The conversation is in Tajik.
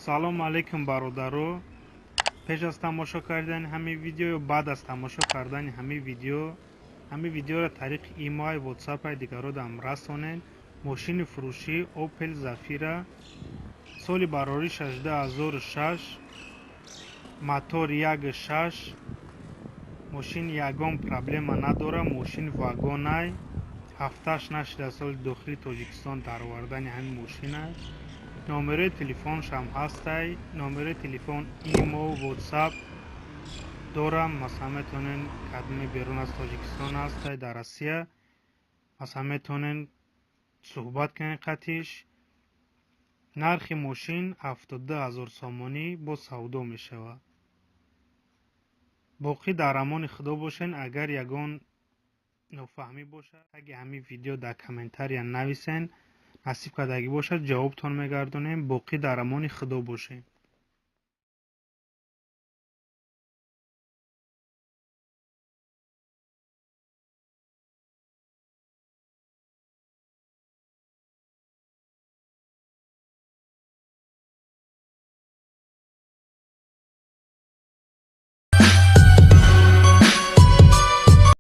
Салому алейкум, бародаро. Пеш аз тамошо кардани ҳамин видео ё баъд аз тамошо кардани ҳамин видео, ҳамин видеоро тариқи имои, ватсапай дигародам расонед. Мошини фурӯшӣ Опел Зафира, соли бароришаш 2006, мотор 1.6. Мошин ягон проблема надорад, мошин вагонай, ҳафташ нашуда соли дохили Тоҷикистон даровардани ҳамин мошинай. Номерои телефоншам ҳастай, номерои телефон, имо, ватсап дорам. Масалан, метавонен, кадоме берун аз Тоҷикистон ҳастай, дар Россия, масалан, метавонен суҳбат кунед қатиш. Нархи мошин 72 000 сомонӣ, бо савдо мешавад. Боқӣ дар амони Худо бошед. Агар ягон нофаҳмӣ бошад, таги ҳамин видео дар комментария нависен, насиб кардагӣ бошад, ҷавобтон мегардонем. Боқӣ дар амони Худо бошед.